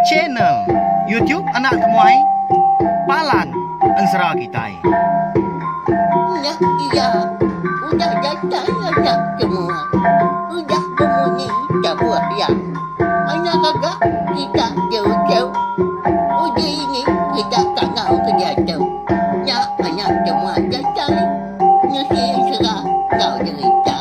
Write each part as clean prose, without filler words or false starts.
Channel YouTube Anak Temuai Palan Ensera Kitai. Nya iya udah datai anak semua. Udah bemunyi tabuh iya. Anak gaga kita jauh-jauh. Uji ini kita kangau ke diatu. Nya anak semua datai nusi ensera enggau jerita.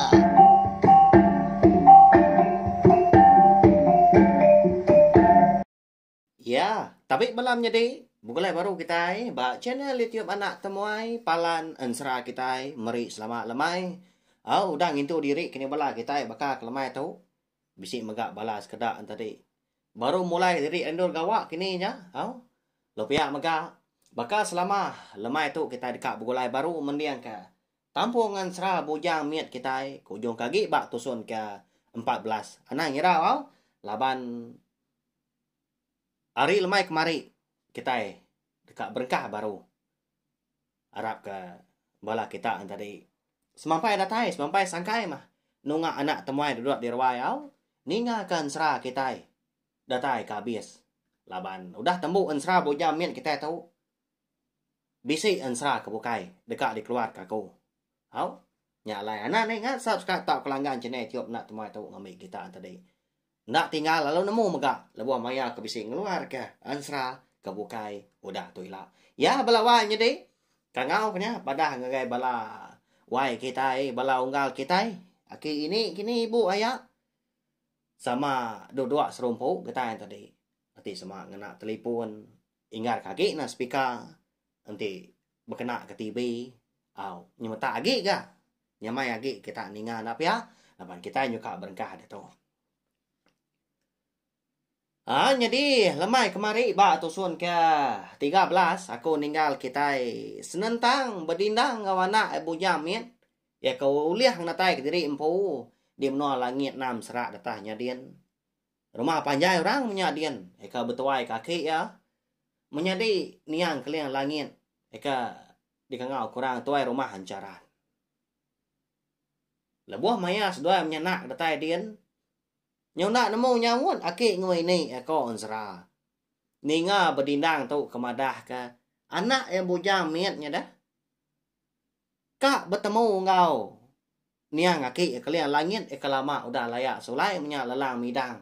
Ya, tabi bala menyadi, begulai baru kitai ba channel YouTube Anak Temuai Palan Ensera kitai meri selamat lemai. Au udah ngintu diri kini bala kitai baka ke lemai tu. Bisi mega bala sekeda enti baru mulai diri endur gawa kini nya. Au. Lalu pia mega baka selama lemai tu kitai deka begulai baru mendingka Tampung ensera bujang mit kitai ke ujung ke agi ba tusun ke 14. Anang irau au laban hari lemai kemari kitai deka berengkah baru. Arap ke bala kita tadi semampai datai semampai sangkai mah nunga anak temuai duduk di ruai au ninga ke ensera kitai datai ke abis laban udah tembu ensera bujang mit kitai tu. Bisi ensera ke bukai deka dikeluarka aku. Au. Nya alai anak ne ingat subscribe tauka langgan channel YouTube enda temuai tu ngambi kita tadi. Enda tinggal lalu nemu mega lebuh maya ke bisi ngeluarka ensera ke bukai udah tu ila. Ya bala wai nyadi kangau ke nya padah ngagai bala wai kitai bala unggal kitai aki ini kini ibu aya sama duduk serumpu kitai tadi. Enti sema ngena telefon Ingar ke agi ne speaker enti bekena ke TV au nyemetak agi ga nyamai agi kita ninga enda pia laban kitai nyuka berengkah ditu. Aa nyadi lemai kemari ba tusun ke 13 aku ninggal kitai senentang bedindang enggau anak Bujang Mit iya ke ulih ngenatai kediri empu di menua langit enam serak detah nyadin. Rumah panjai orang menya din eka betuai ke aki iya menyadi niang keling langit eka dikangau ke orang tuai rumah encharan. Lebuh maya seduai menyanak datai din nyau enda nemu nyaut aki enggau ini iya ko ensera. Ninga bedindang tu ke madah ke anak iya bujang mit nya deh. Ka betemu enggau Niang aki keling langit ke lama udah laya sulai menya lelang midang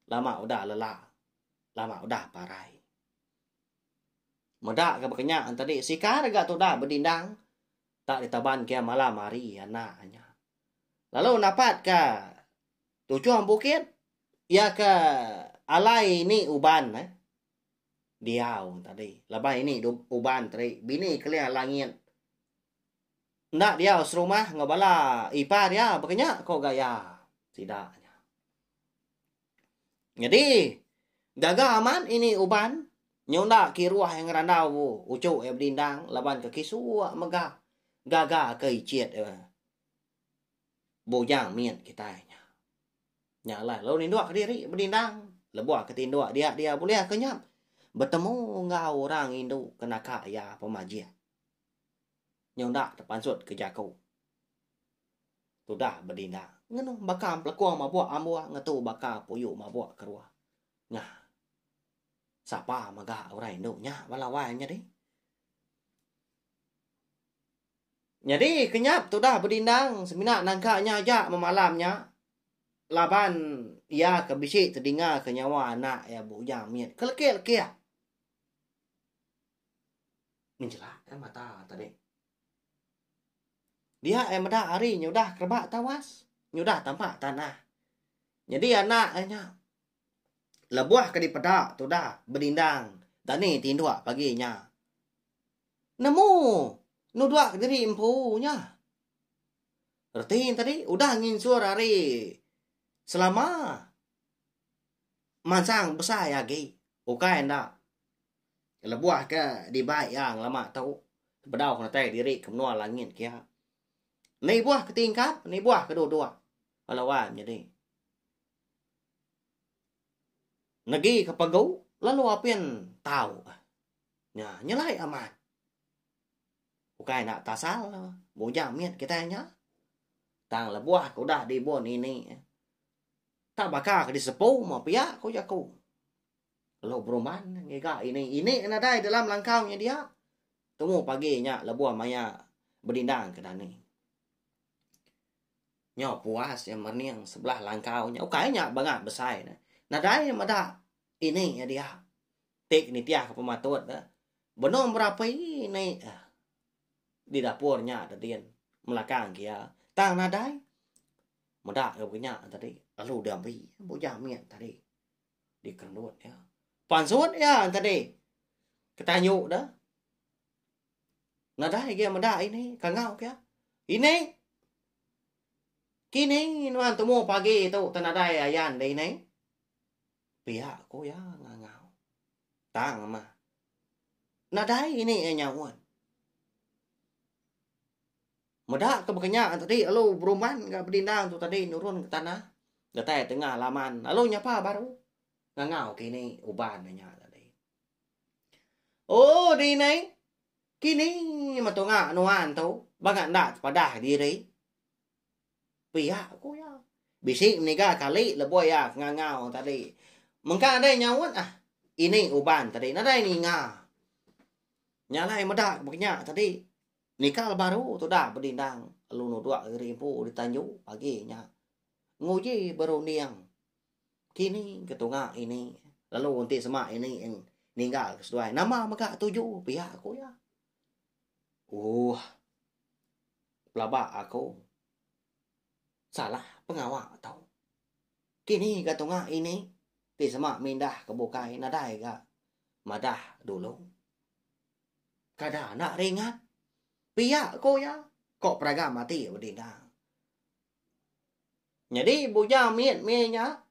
lama udah lela lama udah parai. Meda ke bekenya entadi sikar ga tudah bedindang tak ditaban ke malam hari anak nya. Lalu napat ke tuchung bukit iya ke alai ini uban eh diau tadi laban ini uban tadi bini keling langit Enda diau serumah enggau bala ipar iya baka nya ko gaya sida nya. Nyadi gaga amat ini uban nyunda kiruh iya ngerandau bu uchu iya bedindang laban ke kisuk mega gaga ke ichit iya bujang mit kitai nya. Nya alai lalu ninduk kediri bedindang lebuh ke tinduk dia dia bulih ke nyap betemu enggau orang indu ke naka iya pemajik. Nyau enda tepansut ke jaku. Tudah bedinda ngenu baka empelekung mabuk ambuh ngetu baka puyu mabuk keruh. Nya. Sapa mega orang indu nya bala wai nyadi. Nyadi kenyap tudah bedindang semina nangka nya aja memalam nya laban iya ke bisi tedinga ke nyawa anak iya bujang mit ke lekik-lekik. Menjelak eh mata tadi. Dia eh meda hari nyudah kerebak tawas, nyudah tampak tanah. Nyadi anak eh nya lebuh ke dipeda tudah bedindang dani tinduk pagi nya. Nemu nuduk diri empu nya. Reti tadi udah nginsur hari selama mansang besai agi ukai enda Lebuh ke dibai iya ngelama tu, sebedau ke netai diri ke menua langit kia. Enda ibuh ke tingkap, enda ibuh ke duduk. Bala wan nyadi. Negi ke pegu lalu apin tau. Nya nyelai amat. Ukai enda tasal bujang mit kitai nya. Tang lebuh ke udah dibun ini tak baka ke disepu meh pia ku jaku. Lalu berumban ngiga ini. Ini nadai dalam langkau nya dia. Tumu pagi nya lebuh maya bedindang ke dani. Nyau puas iya merening sebelah langkau nya. Ukai nya bangat besai ne. Nadai meda ini nya dia. Ti nitih ke pematut ne. Benung berapi ini di dapur nya tedin melakang ke iya. Tang nadai. Meda ke nya tadi lalu diambi bujang mit tadi. Dikerendut iya. Pansut iya tadi. Ketanyu da. Nadai agi meda ini kangau ke. Ini. Kini nuan tumu pagi tu te nadai ayan di ini. Pia ku iya ngangau. Tang mah. Nadai ini iya nyaut. Meda ke baka nya tadi lalu berumban ga bedindang tu tadi nurun ke tanah datai tengah laman lalu nyapa baru ngangau kini uban nya tadi. Oh dini kini metunga nuan tu banga enda tepadah diri. Pia ku iya. Bisi meniga kali lebuh iya ke ngangau tadi. Mengka nadai nyaut ah ini uban tadi nadai ninga. Nya alai meda baka nya tadi. Nikal baru tudah bedindang lalu nuduk diri empu di tanju pagi nya. Nguji berunding kini ke tunga ini lalu enti sema ini ninggal ke seduai nama mega tuju pia ku iya. Uhh pelaba aku salah pengawa tu. Kini ga tunga ini ti sema mindah ke bukai nadai ga madah dulu. Kada enda ringat. Pia ko iya, ko peragam ati bedindang. Nyadi bujang mit mih nya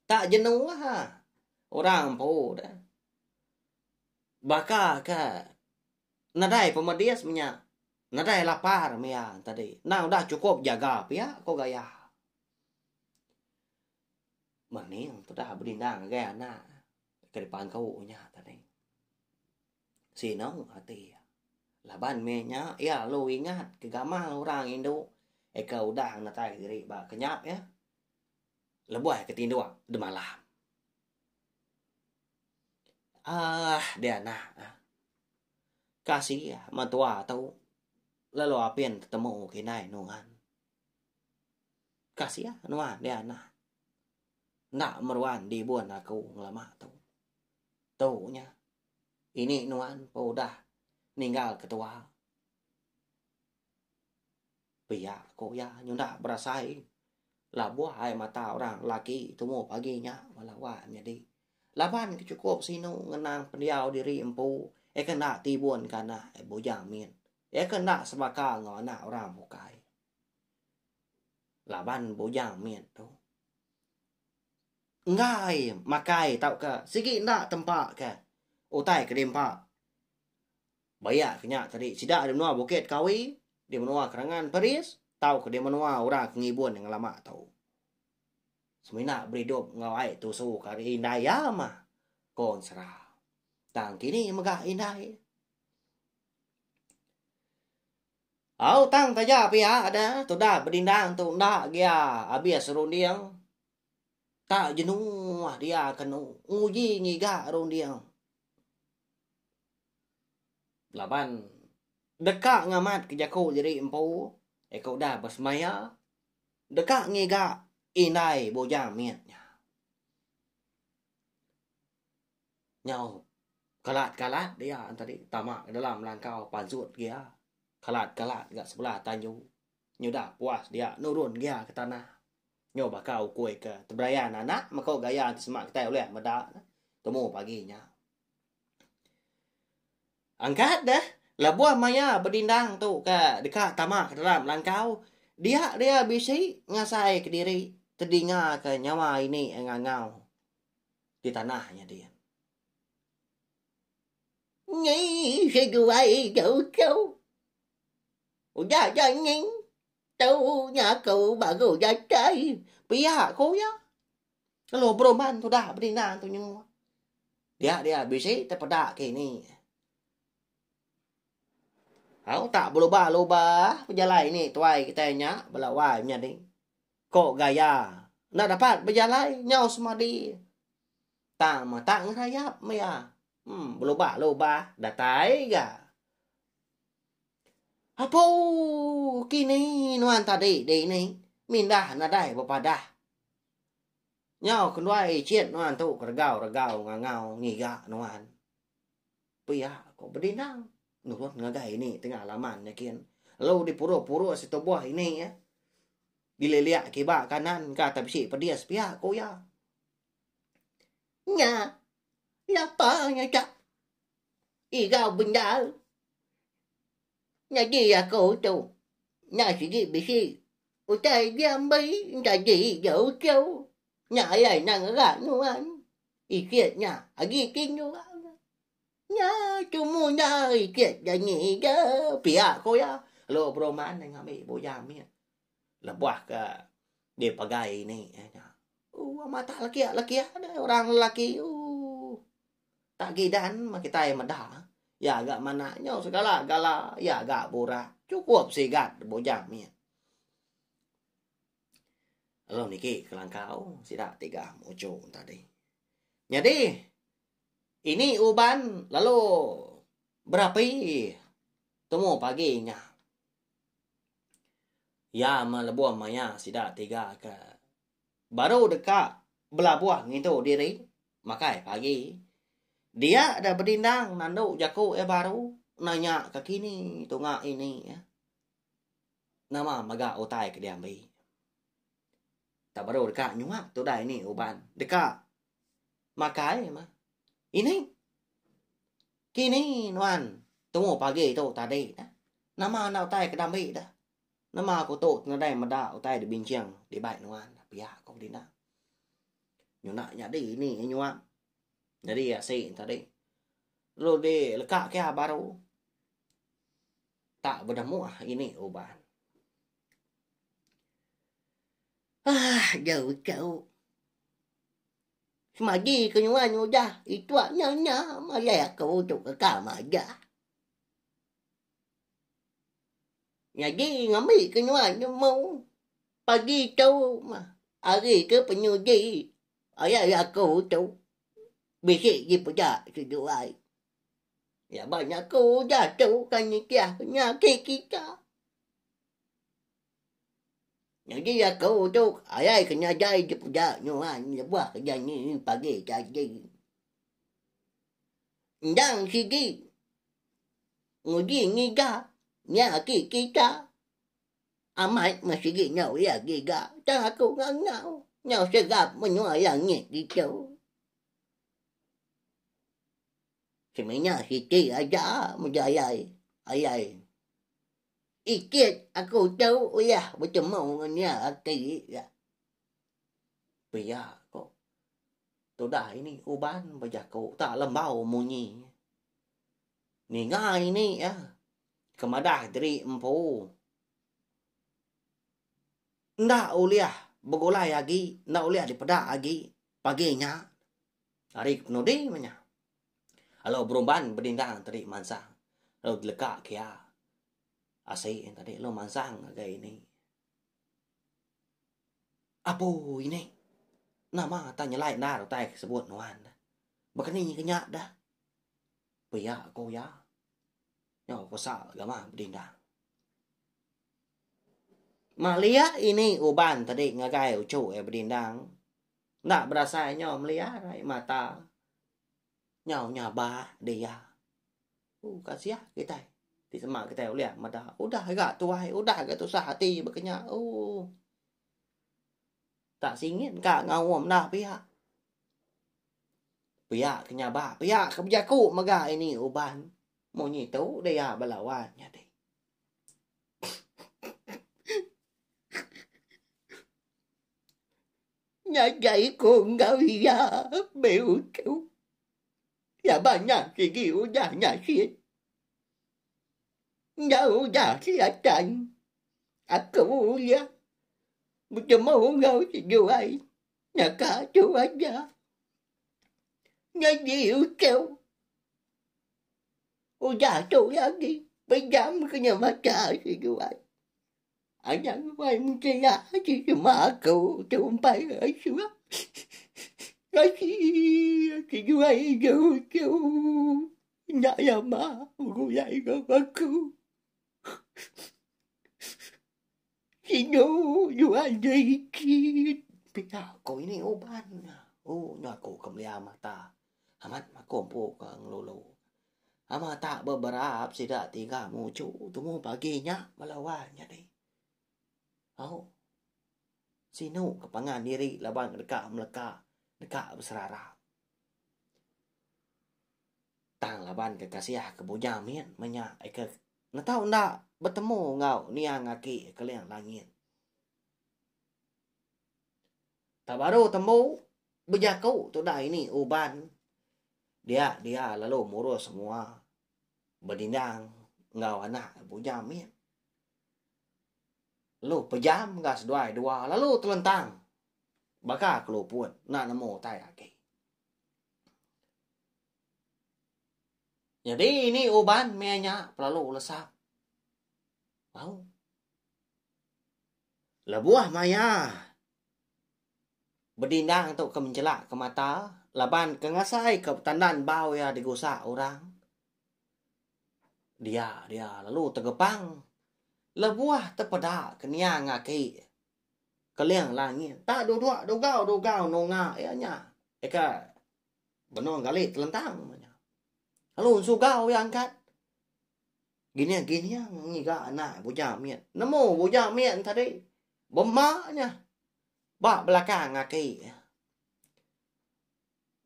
tak jenuh ha orang empu deh. Baka ke nadai pemedis menya, nadai lapar mia tadi. Endang udah chukup jaga pia ko gaya. Mening tudah bedindang ngagai anak. Ke dipangku nya tadi. Sinu ati iya. Laban meh nya iya lalu ingat ke gamal orang indu eka udah ngetai diri ba kenyap iya lebuh ke tinduk demalam. Aah deh anak ah. Kasih mentua tu lalu apin tetemu kindai nuan. Kasih nuan deh anak. Enda meruan dibun aku ngelama tu. Tu nya. Ini nuan pun udah ninggal ketua. Pia ku iya nyunda berasai labuh ai mata orang lelaki tumu pagi nya bala wak nyadi. Laban ke chukup sinu ngenang pendiau diri empu iya ke enda tibun ke anak bujang mit. Iya ke enda sebaka enggau anak orang bukai. Laban bujang mit tu. Enggai makai tauka sigi enda tempa ke utai ke diempa. Bayak ke nya tadi sida di menua Bukit Kawi, di menua Kerangan Peris tauka di menua orang ke ngibun ngelama tu. Semina beridup enggau ai tusu ke ari indai iya mah, ko Ensera. Tang kini mega indai. Au tang taja pia da tudah bedindang tu enda gia abis runding. Tak jenuh dia kenu nguji ngiga runding. Laban deka ngamat ke jaku diri empu eka udah besemaya deka ngiga indai bujang mit nya. Nyau kalat-kalat dia tadi tama ke dalam langkau pansut gia. Kalat-kalat ga sebelah tanju. Nyudah puas dia nurun gia ke tanah. Nyau baka ukui ke teberayan anak meko gaya ti sema kitai ulih meda ne tumu pagi nya. Angkat deh lebuh maya bedindang tu ke deka tama ke dalam langkau dia dia bisi ngasai kediri tedinga ke nyawa ini ngangau di tanah nya din. Nyi seduai jauh-jauh. Udah ja nyi. Tu nya aku baru datai. Pia ku iya. Lalu berumban tudah bedindang tu nyenguk. Dia dia bisi tepeda kini. Au tak belubah-lubah pejalai ni tuai kitai nya bala wai menyadi. Ko gaya enda dapat bejalai nyau semadi. Tang meh tak ngerayap meh iya. Em belubah-lubah datai ga. Apu kini nuan tadi dini mindah nadai bepadah. Nyau kenduai icit nuan tu keregau-regau ngangau ngiga nuan. Pia ko bedindang nurun ngagai ini tengah laman nya kin. Lalu dipurus-purus tubuh ini iya. Dililik kiba kanan ka tak bisi pedis pia ko iya. Nya lapa nya ka Irau bendar. Nyadi aku tu nya sigi bisi utai diambi nyadi ga uchu. Nya alai enda ngera nuan. Ikit nya agi ti nyurang. Nya tumu enda ikit dani ga pia ku iya. Lalu beruman ngambi bujang mit lebuh ke dipegai ini nya. Ooh amat tak lekia-lekia deh orang lelaki ooh. Tak gidan meh kitai meda. Iya ga manah nyau segala gala iya ga burak chukup sigat bujang mit. Lalu niki kelangkau sida tiga muchu tadi. Nyadi ini uban lalu berapi tumu pagi nya. Iya meh lebuh maya sida tiga ke baru deka belabuh ngintu diri makai pagi. Dia da bedindang nandu jaku iya baru nanya ke kini tunga ini iya. Nama mega utai ke diambi. Tak baru deka nyuap tudah ini uban deka makai mah. Ini kini nuan tumu pagi tu tadi dah. Nama enda utai ke diambi dah. Nama aku tu nadai meda utai dibinching dibai nuan pia ku Bedindang. Nyuna nyadi ini nyuap nyadi asi tadi. Lalu di leka kia baru tak bedemuh ini uban. Ah jauh jauh. Semadi ke nuan udah ituak nya nya malai aku tu ke ka majah. Nyadi ngambi ke nuan nemu pagi tu mah hari ke penudi ayai aku tu bisi dipeda seduai. Laban aku udah tu ka nitih penyakit kita. Nyadi aku tu ayai ke nadai dipeda nuan lebuh ke dani pagi tadi. Endang sigi Nguji ngiga nya agi kita. Amat meh sigi nyau iya giga tang aku ngangau nyau segap menua langit ditu. Semina siti aja bejalai alai ikit aku tu ulah betemu ngan iya ati iya. Pia ko tudah ini uban bejaku tak lembau munyi. Ninga ini iya ke madah diri empu enda ulih begulai agi, enda ulih dipeda agi pagi nya hari ke penudi meh nya. Lalu berumban bedindang tadi mansang lalu dileka ke iya asi tadi lalu mansang ngagai ini. Apu ini nama tak nyelai endar utai ke sebut nuan. Baka ni ke nya dah. Pia ku iya. Nyau kesal gamah bedindang. Maliak ini uban tadi ngagai uchu iya bedindang. Enda berasai nyau meliar ai mata. Nyau nyabak dia. Uh kasih kitai. Ti sema kitai ulih meda udah ga tuai udah ga tusah ati baka nya uh. Tak singit ka ngaum enda pia. Pia ke nyabak, pia ke bejaku mega ini uban munyi tu dia belawan nyadi. Ngagai ku enggau iya beutu. Laban nya sigi udah nasit. Enggau udah selatan aku ulih betemu enggau seduai. Naka tu aja. Nyadi uchu. Udah tu lagi pejam kena mata seduai. Anang wai mengkela ti sema aku tu empai asuh. Kasih. Seduai enggau aku. Enda lama begulai enggau aku. Sinu nuan derikit. Pia ko ini uban. Oh nya aku ke melia mata. Amat aku empu ke ngelulu. Ama tak beberap sida tiga muchu tumu pagi nya bala wai nyadi. Au. Sinu ke pangan diri laban deka meleka deka beserara. Tang laban ke kasih ke bujang mit menya ke netau enda betemu enggau niang aki Keling Langit. Tak baru tembu bejaku tudah ini uban dia dia lalu murus semua bedindang enggau anak bujang mit. Lalu pejam ga seduai dua lalu telentang baka keluput enda nemu utai agi. Nyadi ini uban meh nya pelalu lesap. Au. Lebuh maya bedindang tu ke menjelak ke mata laban ke ngasai ke betandan bau iya digusak orang. Dia dia lalu tegepang lebuh tepeda ke niang aki Keling Langit tak duduk dugau-dugau nunga iya nya. Eka benung gali telentang nya. Lalu ensugau iya angkat. Gining-gining ngiga anak bujang mit. Nemu bujang mit tadi bema nya ba belakang aki.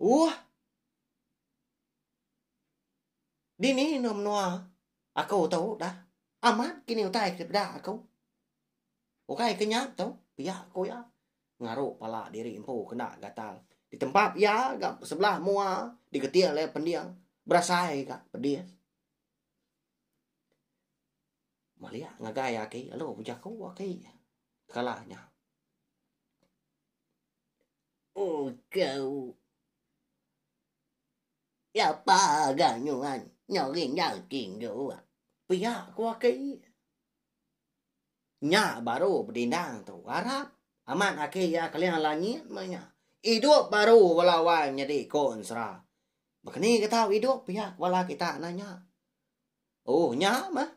Uhh. Dini enu menua aku tu dah. Amat kini utai ke peda aku. Ukai ke nya tu, pia ku iya. Ngaru pala diri empu kena gatal. Ditempap iya ga sebelah mua digetil iya pending berasai ga pedis. Malik ngagai aki lalu bejaku aki kala nya. Uchu. Lapa ga nuan nyau tinggu. Pia ku aki. Nya baru bedindang tu. Arap amat aki iya Keling Langit meh nya. Idup baru bala wai menyadi ko ensera. Baka ni ke tau idup pia ku bala kita nanya. Oh nya meh.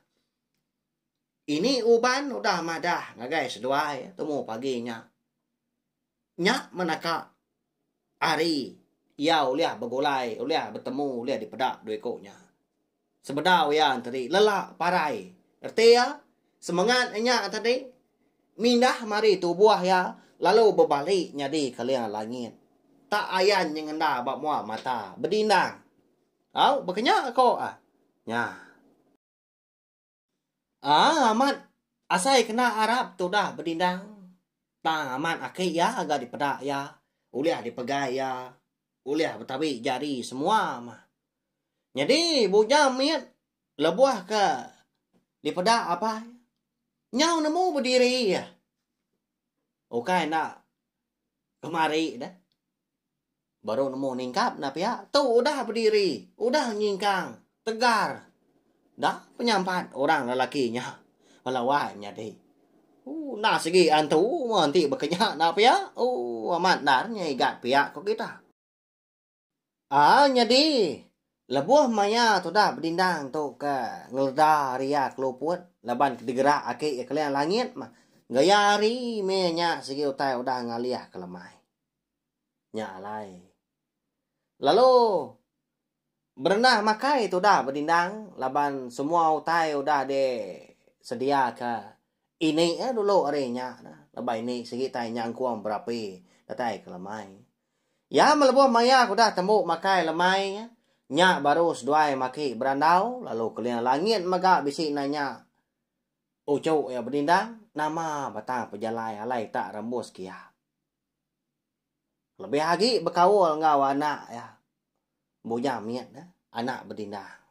Ini uban udah madah ngagai seduai tumu pagi nya. Nya menaka ari iya ulih begulai, ulih betemu, ulih dipeda dua iku nya. Sebedau iya tadi lelak parai. Reti iya, semengat nya tadi mindah mari tubuh iya lalu bebali nyadi keling langit. Tak ayan nyengenda ba mua mata bedindang. Au baka nya ko ah. Nya. Aa amat asai kena arap tudah bedindang tang amat aki iya ga dipeda iya ulih dipegai iya ulih betabi jari semua mah. Nyadi bujang mit lebuh ke dipeda apai nyau nemu bediri iya. Ukai enda kemari deh. Baru nemu ningkap enda pia. Tu udah bediri, udah nyingkang, tegar. Enda penyampat orang lelaki nya. Bala wai menyadi. Ooh enda sigi antu meh enti baka nya enda pia. Ooh amat endar nya igat pia ko kita. Aa nyadi lebuh maya tudah bedindang tu ke ngeleda ria keluput laban ke digerak aki Keling Langit mah gaya hari meh nya sigi utai udah ngalih ke lemai. Nya alai. Lalu berenah makai tudah bedindang laban semua utai udah di sedia ke ini eh dulu ari nya laban ini sigi tai nyangkung berapi datai ke lemai. Iya melebuh maya ke udah tembu makai lemai nya baru seduai maki berandau lalu Keling Langit mega bisi nanya uchu iya bedindang nama batang pejalai alai tak rembus kia. Lebih agi bekaul enggau anak iya bujang mit anak bedindang.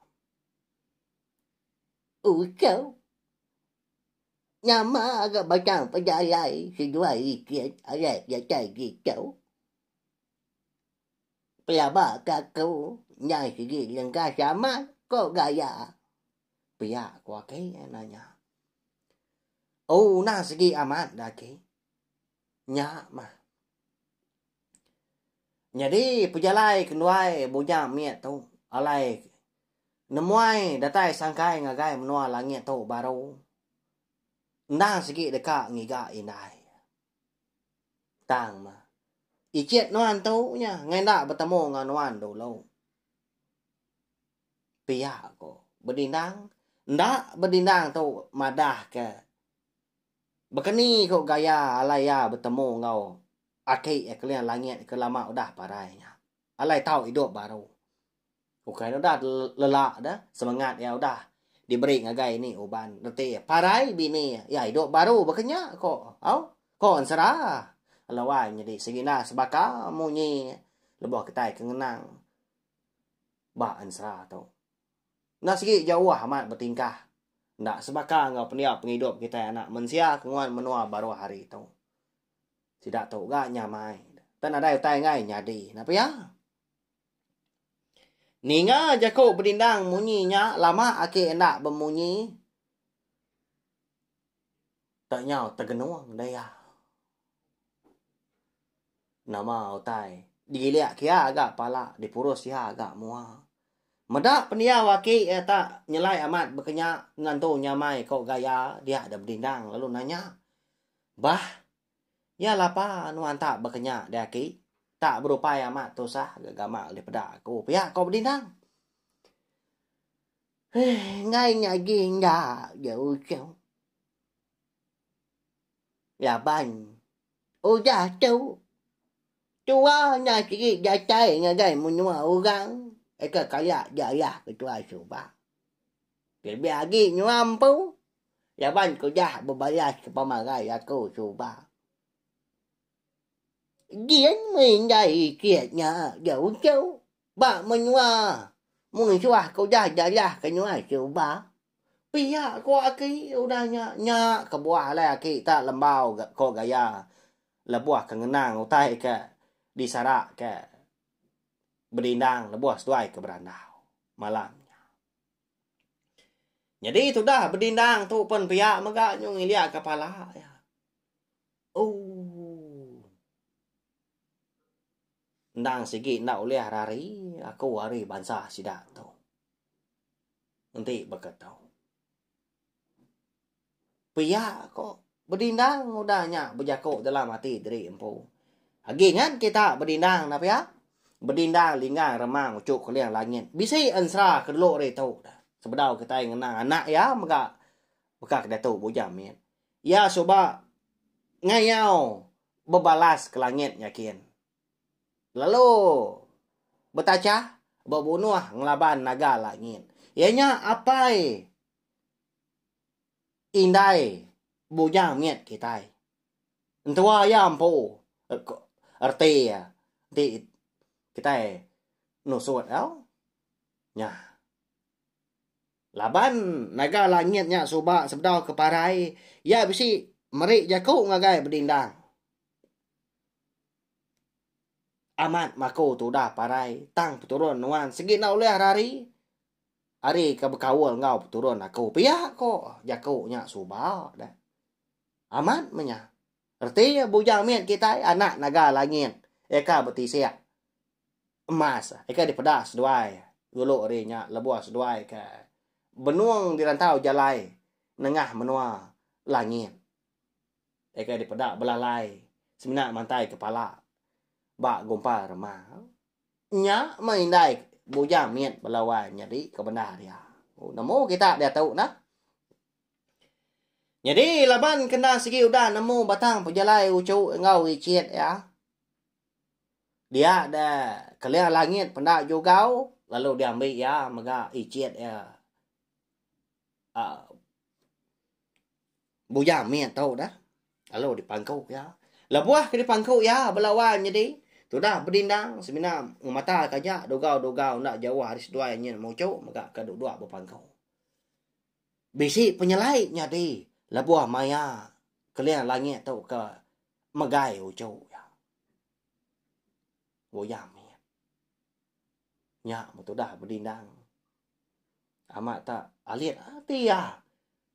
Uchu nama ga batang pejalai seduai ikit alai datai ditu. Pelaba ka aku nya sigi lengkas amat ko gaya. Pia ku aki nanya. Oh nah sigi amat da aki. Nya mah. Nyadi pejalai kenduai Bujang Mit tu alai nemuai datai sangkai ngagai menua langit tu baru endang sigi deka ngiga indai. Tang mah ichit nuan tu nya ngai enda betemu enggau nuan dulu. Pia ko Bedindang. Enda Bedindang tu madah ke baka ni ko gaya alai iya betemu enggau Aki iya keling langit ke lama udah parai nya. Alai tau idup baru. Ukai ne udah lelak deh semengat iya udah diberi ngagai ini uban reti iya parai bini iya, iya idup baru baka nya ko au ko ensera. Lalu ai nyadi sigi enda sebaka munyi lebuh kitai ke ngenang ba ensera tu. Enda sigi jauh amat betingkah enda sebaka enggau pendiau pengidup kitai anak mensia ke nguan menua baruh hari tu. Sida tu ga nyamai. Tang nadai utai enggai nyadi. Enda pia? Ninga jaku bedindang munyi nya lama agi enda bemunyi. Tak nyau tegenung daya. Nama utai digilik kia ga pala dipurus iya ga mua. Meda pendiau aki iya tak nyelai amat bekenya ngantu nyamai ko gaya dia da bedindang lalu nanya. Bah, nya lapa nuan tak bekenya deh aki. Tak berupai amat tusah ga gamal dipeda aku pia ko bedindang. Heh, enggai nya agi enda ga uchu. Laban udah tu, tua nya sigi datai ngagai menua orang eka kala dialah ketua suba. Kelebih agi nyua empu laban ke udah bebalas ke pemarai aku suba. Din meh indai ikit nya ga uchu ba menua mung suah ke udah dialah ke nyua suba. Pia ko aki udah nya nya kebuah alai aki tak lembau ko gaya lebuh ke ngenang utai ke disara ke bedindang lebuh seduai ke berandau malam nya. Nyadi tudah bedindang tu pen pia mega nyu ngilik ka pala iya. Ooh. Endang sigi enda ulih rari aku ari bansa sida tu. Enti baka tu. Pia ko bedindang udah nya bejaku dalam ati diri empu. Agi ngan kita bedindang enda pia? Bedindang linggang remang uchu keling langit. Bisi ensera ke dulu ari tu dah. Sebedau kitai ngenang anak iya mega baka ke diatu bujang mit. Iya suba ngayau bebalas ke langit nyakin. Lalu betachah bebunuh ngelaban naga langit. Iya nya apai indai bujang mit kitai. Entua iya empu reti iya enti kitai nusut tau nya. Laban naga langit nya suba sebedau ke parai iya bisi meri jaku ngagai bedindang. Amat maku tudah parai tang peturun nuan sigi enda ulih rari ari ke bekaul enggau peturun aku pia ko jaku nya suba deh. Amat meh nya. Reti iya bujang mit kitai anak naga langit eka betisik emas eka dipeda seduai dulu ari nya lebuh seduai ke benung dirantau jalai nengah menua langit eka dipeda belalai semina mantai kepala ba gumpal remah. Nya meh indai bujang mit bala wai nyadi ke bendar iya. Nemu kita diatu nah. Nyadi laban kena sigi udah nemu batang pejalai uchu enggau ichit iya. Dia da keling langit penda jugau lalu diambi iya mega ichit iya uhh bujang mit tu dah lalu dipangku iya. Lebuh ke dipangku iya bala wang nyadi tudah bedindang semina ngemata ke aja dugau-dugau enda jauh ari seduai nyin muchu mega ke duduk bepangku. Bisi penyelai nyadi lebuh maya keling langit tu ke megai uchu iya. Bujang mit. Nya betudah bedindang. Amat tak alit ati iya.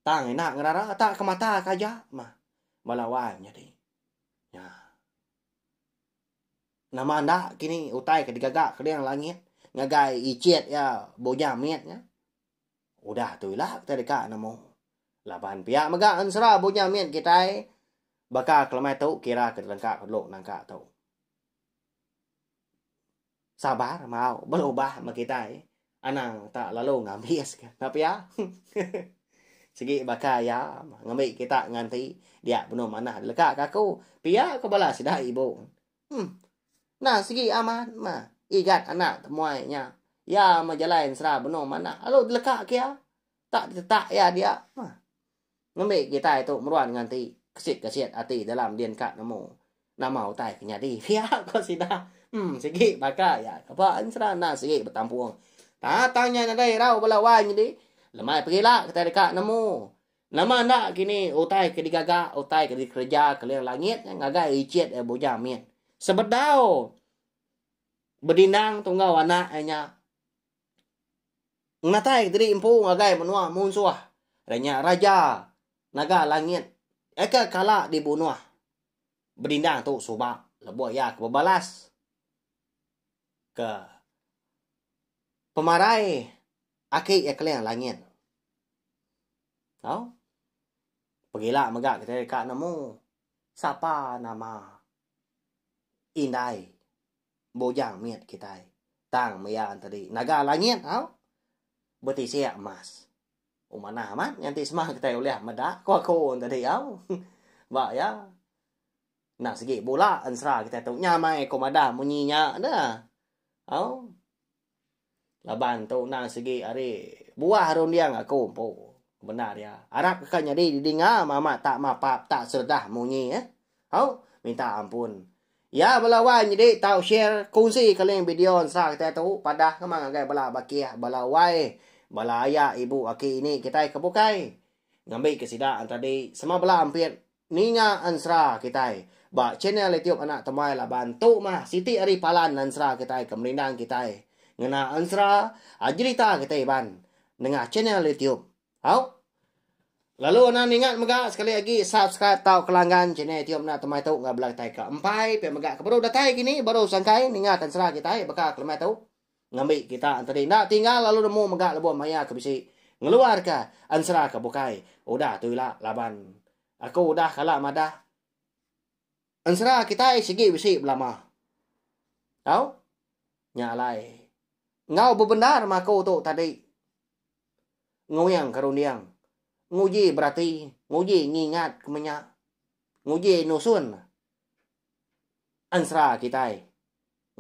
Tang ina ngerara tak ke mata ke aja mah bala wai nyadi. Nya. Nama enda kini utai ke digaga Keling Langit ngagai ichit iya Bujang Mit nya. Udah tu ila kitai deka nemu. Laban pia mega ensera Bujang Mit kitai baka kelemai tu kira ke dilengka ke dulu nangka tu. Sabar mau belubah meh kitai anang tak lalu ngambis ke enda pia. Sigi baka iya ngambi kita nganti dia benung manah dileka ka aku pia ko bala sida ibu. Em nah sigi amat mah igat anak temuai nya iya meh jalai ensera benung manah lalu dileka ke iya tak ditetak iya dia mah. Ngembi kitai tu meruan nganti kesit-kesit ati dalam din ka nemu nama utai ke nyadi pia ko sida. Em sigi baka iya ke ba ensera enda sigi betampung. Tang nya nadai irau bala wai nyadi lemai pegila kitai deka nemu nama enda kini utai ke digaga utai ke dikereja keling langit ngagai ichit bujang mit sebedau bedindang tu enggau anak iya nya. Ngenatai diri empu ngagai menua munsuh iya nya Raja Naga Langit ke kala dibunuh Bedindang tu suba lebuh iya ke bebalas ke pemarai aki iya Keling Langit. Tau pegila mega kitai deka nemu sapa nama indai Bujang mit kitai. Tang maya tadi naga langit au betisik emas. Oh manah amat nganti sema kitai ulih meda ku aku tadi au. Ba iya enda sigi bula ensera kitai tu nyamai ku madah munyi nya deh. Au laban tu endang sigi ari buah runding aku empu bendar iya. Arap ka nyadi didinga amat tak mapap tak seredah munyi eh. Au minta ampun. Iya bala wai nyadi tau share kongsi ke link video ensera kitai tu padah ke mah ngagai bala bakih bala wai bala aya ibu aki ini kitai ke bukai ngambi ke sida tadi sama bala ampit ninga ensera kitai ba channel youtube anak temuai laban tu mah siti ari palan ensera kitai ke merindang kitai ngena ensera jerita kitai iban nengah channel youtube. Au. Lalu anang ningat mega sekali agi subscribe tau kelanggan channel YouTube enda temai tu enggau bela kitai ke empai pia mega ke baru datai kini baru sangkai ninga ke ensera kitai baka ke lemai tu ngambi kita entadi enda tinggal lalu nemu mega lebuh maya ke bisi ngeluar ke ensera ke bukai udah tu ila laban aku udah kala madah ensera kitai sigi bisi belama. Au. Nya alai enggau bebendar meh aku tu tadi. Nguyang ke runding, nguji berati, nguji ngingat ke menya, nguji nusun ensera kitai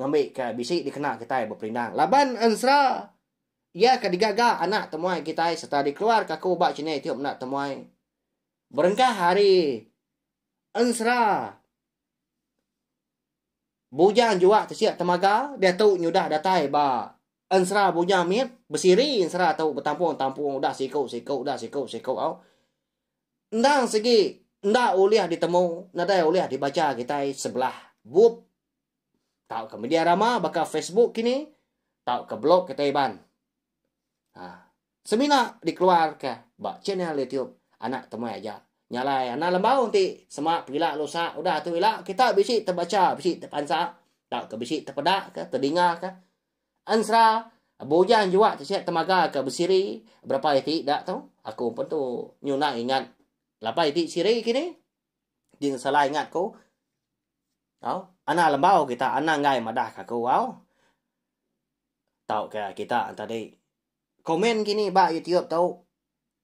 ngambika bisi dikena kitai beperindang. Laban ensera iya ke digaga anak temuai kitai sereta dikeluarka aku ba channel YouTube enda temuai berengkah ari ensera Bujang Juak Tesik Temaga diatu nyudah datai ba Ensera Bujang Mit besiri ensera tu betampung-tampung udah siku-siku udah siku-siku au. Endang sigi enda ulih ditemu nadai ulih dibacha kitai sebelah bup tauka media rama baka Facebook kini tauka blog kitai Iban. Ha. Semina dikeluarka ba channel YouTube Anak Temuai aja. Nya alai anak lembau enti sema pegila lusa udah tu ila kita bisi tebacha bisi tepansa tauka bisi tepeda ka tedinga ka ensera bujang juak ti sia temaga ka besiri berapa iti da tu aku pun tu nyuna ingat lapan iti siri kini ti salah ingat ku au anak lembau kita anang enggai madah ka aku au tauka kita tadi Komen kini ba YouTube tu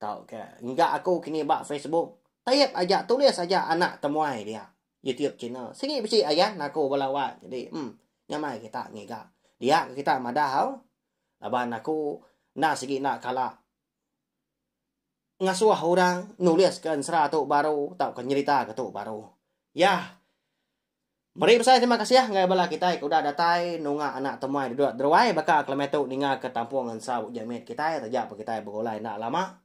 tauka ngiga aku kini ba Facebook. Taip aja tulis aja anak temuai dia YouTube channel. Sigi bisi ayan aku bala wak jadi em nyamai kita ngiga. Dia ke kita madah au laban aku enda sigi enda kala ngasuh orang nulis ke ensera tu baru tauka nyerita ke tu baru. Yah. Meri besai terima kasih ngagai bala kitai ke udah datai nunga anak temuai duduk deruai baka kelemai tu ninga ke tampung ensa Buk Jamit kitai taja pun kitai begulai enda lama.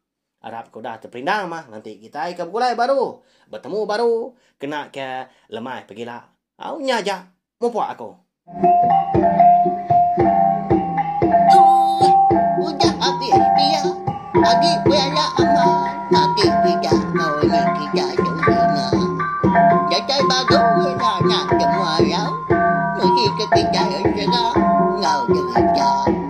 Arap ke udah teperindang mah nganti kitai ke begulai baru betemu baru kena ke lemai pegila. Au nya aja mupuk aku. Ooh udah abis pia agi bela amat agi sida enggau ini kita tu ninga. Datai baru ila nya temuai au. Nusi ke. aja.